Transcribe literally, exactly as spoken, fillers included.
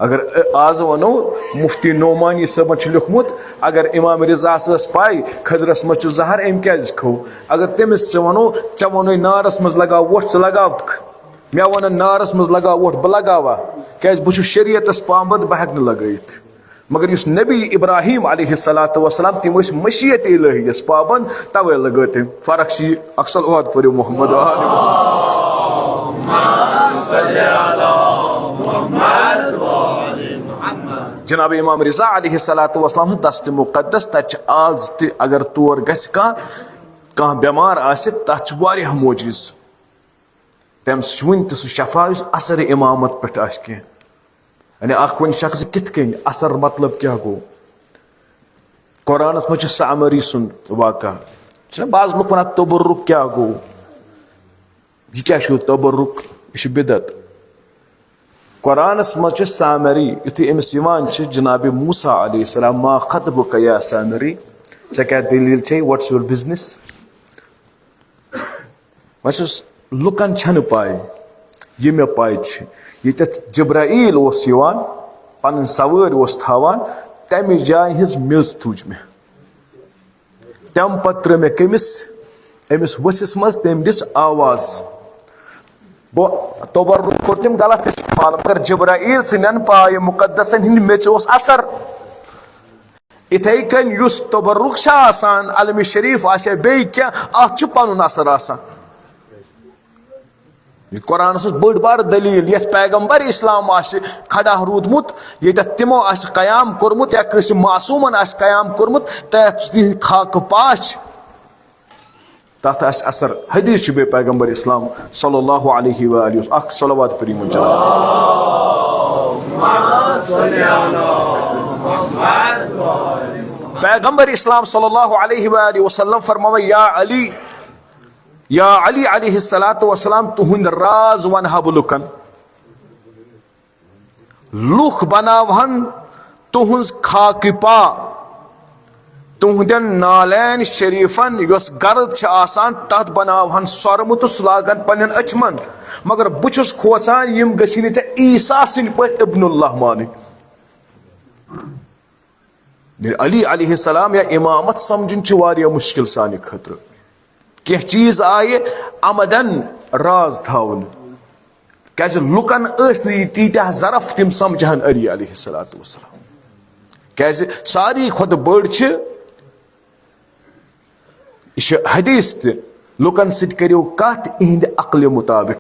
اگر آز ونو، مفتی نعمانی صٲبن چھُ لیوٚکھمُت، اگر امام رضاہس ٲس پاے کھٔزرس منٛز چھُ زہر، أمۍ کیازِ کھیوٚو؟ اگر تٔمِس ژٕ ونو، ژےٚ ووٚنُے نارس منٛز لگاو وۄٹھ، ژٕ لگاوکھ؟ مےٚ ونن نارس منٛز لگاو وۄٹھ، بہٕ لگاوا؟ کیازِ بہٕ چھُس شریعتس پابند، بہٕ ہٮ۪کہٕ نہٕ لگٲیِتھ۔ مگر یُس نبی ابراہیم علیہ الصلوۃ والسلام، تِم ٲسۍ مشیت الہی یس پابند، توے لگٲو تٔمۍ۔ فرق چھِ یہِ، اکثر اوہد پٔرِو محمد و آل محمد۔ جناب امام رضا علیہ الصلوۃ والسلام سُنٛد دست مقدس، تتہِ چھِ آز تہِ اگر تور گژھِ کانٛہہ، کانٛہہ بٮ۪مار آسہِ، تتھ چھِ واریاہ معجز۔ تٔمۍ سۭتۍ چھُ وُنہِ تہِ سُہ شفا یُس اثر امامت پٮ۪ٹھ آسہِ کینٛہہ۔ یعنی اکھ وۄنۍ شخص کِتھ کٔنۍ اثر، مطلب کیٛاہ گوٚو؟ قرآنس منٛز چھُ سامری سُنٛد واقعہ۔ چھُنہ بعض لُکھ ونان تبرک کیٛاہ گوٚو؟ یہِ کیٛاہ چھُ تبرک؟ یہِ چھُ بدعت۔ قرآنس منٛز چھُ سامری، یُتھُے أمِس یِوان چھِ جناب موسیٰ علیہ السلام، "ما خطبک یا سامری؟" ژےٚ کیٛاہ دٔلیٖل چھے؟ What's your business؟ وۄنۍ چھُس، لُکن چھنہٕ پاے، یہِ مےٚ پاے چھِ۔ ییٚتٮ۪تھ جبرائیل اوس یِوان، پنٕنۍ سوٲرۍ اوس تھاوان، تمہِ جایہِ ہٕنٛز میٚژ تُج مےٚ۔ تمہِ پتہٕ ترٲو مےٚ کٔمِس؟ أمِس ؤژھِس منٛز، تٔمۍ دِژ آواز۔ گوٚو، تبرک کوٚر تٔمۍ غلط استعمال، مگر جبرائیل سٕنٛدٮ۪ن پایہِ مقدسن ہٕنٛدِ میٚژِ اوس اثر۔ اِتھَے کٔنۍ یُس تبرک چھُ آسان، علمِ شریف آسہِ یا بیٚیہِ کینٛہہ، اَتھ چھُ پَنُن اثر آسان۔ یہِ قرآنَس منٛز بٔڑ بار دٔلیٖل، یَتھ پیغمبر اسلام آسہِ کھڑا روٗدمُت، ییٚتٮ۪تھ تِمو آسہِ قیام کوٚرمُت یا کٲنٛسہِ معصوٗمَن آسہِ قیام کوٚرمُت، تَتھ تِہِنٛدِ خاکہٕ پاش، تَتھ آسہِ اثر۔ حدیث چھُ بیٚیہِ پیغمبر اسلام صلی اللہ علیہ وآلہ وسلم، اکھ صلوات پٔرِو یِمَن جناب۔ پیغمبر اسلام صلی اللہ علیہ وآلہ وسلم فرماوان، یا علی، یا علی علیہ الصلوۃ والسلام، تُہُنٛد راز وَنہٕ ہا بہٕ لُکَن۔ لُکھ بناوہن تُہنٛز خاکہٕ پا، تُہنٛدٮ۪ن نالین شریفن یۄس گرد چھِ آسان، تتھ بناوہن سۄرمہٕ تہٕ سُہ لاگن پننٮ۪ن أچھمن۔ مگر بہٕ چھُس کھوژان، یِم گٔژھِنہٕ ژےٚ عیسیٰ سٕنٛدۍ پٲٹھۍ ابن اللہ مانٕنۍ۔ ییٚلہِ علی علیہ السلام یا امامت سمجھُن چھُ واریاہ مشکل سانہِ خٲطرٕ۔ کینٛہہ چیٖز آیہِ عمدن راز تھاونہٕ، کیازِ لُکن ٲسۍ نہٕ یہِ تیٖتیٛاہ ظرف، تِم سمجھہن علی علیہ الصلوۃ والسلام۔ کیازِ ساروی کھۄتہٕ بٔڑ چھِ، یہِ چھِ حدیث تہِ، لُکن سۭتۍ کٔرِو کتھ اِہنٛدِ عقلہِ مُطابق،